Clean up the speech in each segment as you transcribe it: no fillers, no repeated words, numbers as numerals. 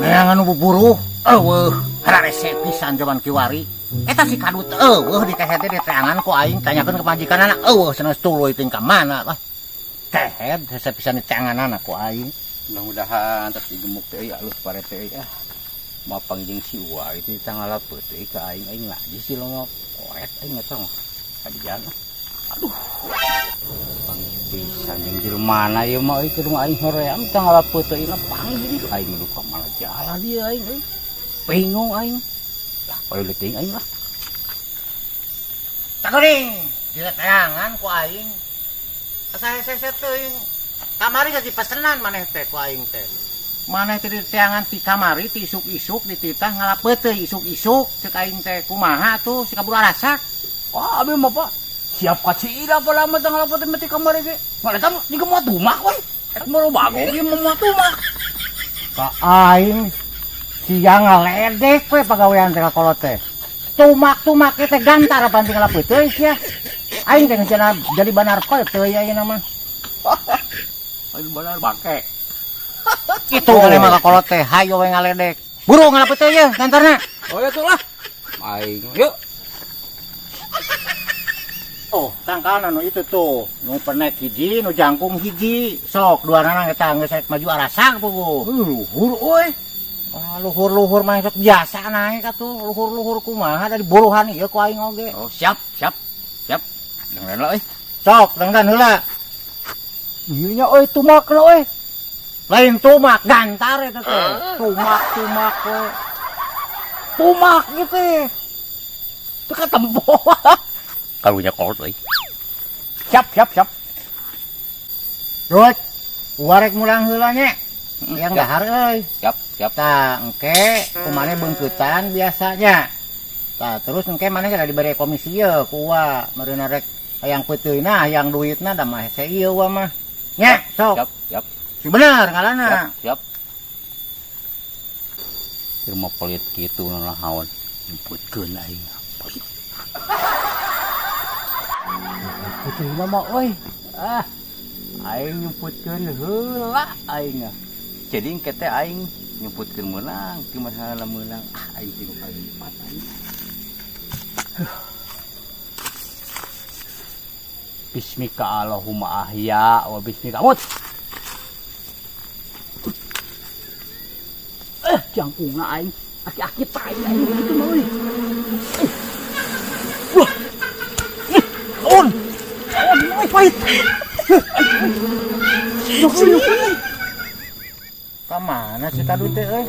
Neangan nu buburuh eueuh hararese pisan jaman kiwari. Eta si kadut eueuh di kehed teh diteangan ku aing tanyakeun ka pamajikanana eueuh cenah tuluy teuing ka mana lah. Kehed hese pisan diteanganana ku aing. Mudah-mudahan terus digemuk teh euy alus pare teh euy ah. Mapang jeung si Uwa itu ditanggalap teh ka aing aing najis si lomok koret aing eta mah. Kadian. Aduh. Pisan jeung jelema ieu mah euy keur aing hoream tanggalap teh ieu panggil aing nu ka mana jalan ieu aing euy. Bingung aing. Lah payu leuting aing lah. Takuring diteangan ku aing. Asa hese teuing. Kamari geus dipesenan maneh teh ku aing teh. Maneh teh diteangan ti kamari ti isuk-isuk dititah ngalapeuteui isuk-isuk ceuk aing teh kumaha atuh si kabur arasak. Wah, abi mah Pak. Siap ka cila pala mah tanggal apa teh kamari ge. Mah eta mah jiga moal tumak we. Eta mah bagong ieu mah moal tumak. Ka aing sia ngaledek we pagawean teh ka kolot teh. Tumak-tumak teh gantar pan tinggal peuteui sia. Aing teh cenah jadi banar peuteui ayeuna mah. Aing banar bangke. Kitu oh. Mah ka kolot teh hayo we ngaledek. Buru ngalapeuteui ye gantarna. Oh ya tuh lah. Aing yuk. Oh, tangkalna nu itu tuh, nu penek hiji, nu jangkung hiji. Sok duanana eta geus rek maju arasak puguh. Luhur euy. Oh, luhur-luhur mah sok biasa naik atuh. Luhur-luhur kumaha dari buruhan ieu ku aing oge. Oh, siap, siap. Siap. Dangdan lah euy. Sok, dangdan heula. Ieu nya euy tumakna euy. Lain tumak, gantar eta teh. Tumak-tumak we. Tumak ieu teh. Teu katempo. Karunya kolot euy. Siap, siap, siap. Rut, warek mulang heula nya. Yang dahar euy. Siap, siap. Tah, engke kumaneh beungkeutan biasanya. Tah, terus engke maneh kada dibere komisi ieu ku Uwa, meureunna rek hayang peuteuyna, hayang duitna da mah hese ieu Uwa mah. Nya, sok. Siap, siap. Sing bener ngalana. Siap, siap. Keur mah pelit kitu nanaon nyemputkeun aing. Pelit. Peuteuyna mah euy. Ah, aing nyumputkeun heula aing. Jadi engke teh aing nyumputkeun meunang, kumaha meunang. Ah, aing tilu kali lipat aing. Bismika Allahumma ahya wa bismika amut. Jangkungna aing aki-aki tai aing kitu mah euy. Wah. On. On, euy pahit. Ka mana si kadut teh euy?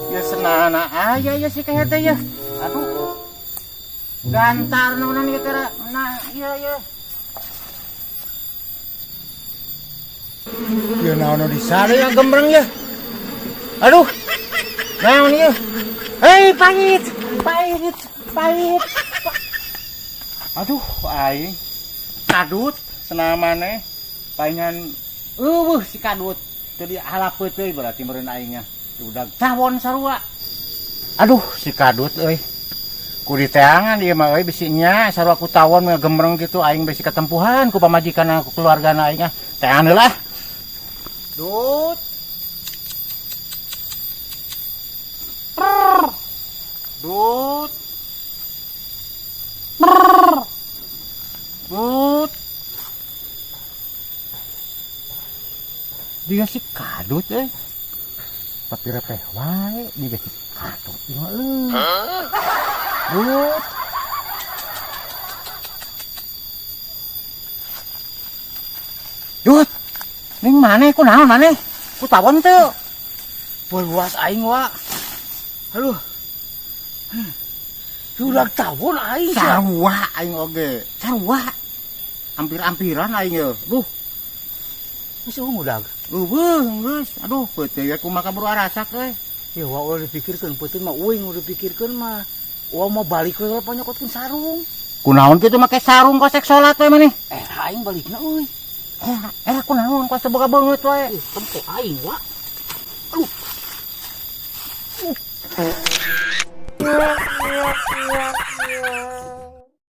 Ya senana aya ya si kahet teh ya. Aduh. Gantar naonan ieu teh nah ieu ieu. Ya naon di sana ya gembreng ya. Aduh. Naon ieu? Hei pahit, pahit, pahit. Aduh aing. Kadut senang maneh palingan eueuh si kadut teu dihalapeuteui berarti meureun aingnya. Udah tawon sarua. Aduh si kadut euy. Ku diteangan ieu mah euy bisi nya sarua ku tawon ngegembreng kitu aing bisi katempuhan ku pamajikanna ku keluargana aing ah. Teangan heula. Dut. Dut. Dut. Dia si kadut euy. Tapi repeh wae dia si kadut ieu mah euy. Dut. Dut. Ning maneh ku naon maneh? Ku tawon teu? Beluas aing wa. Aduh. Ulah tawon aing. Sarua aing oge. Sarua. Hampir-hampiran aing ye. Duh. Geus eueuh udag. Eueuh geus. Aduh, peuteui we kumaha kaburu arasak euy. Ya wa ulah dipikirkeun peuteui mah euing ulah dipikirkeun mah. Wa mah balik we panyokotkeun sarung. Kunaon kitu make sarung kosek salat we maneh? Aing balikna euy. Kunaon kos boga beungeut wae. Tempo aing wa. Aduh.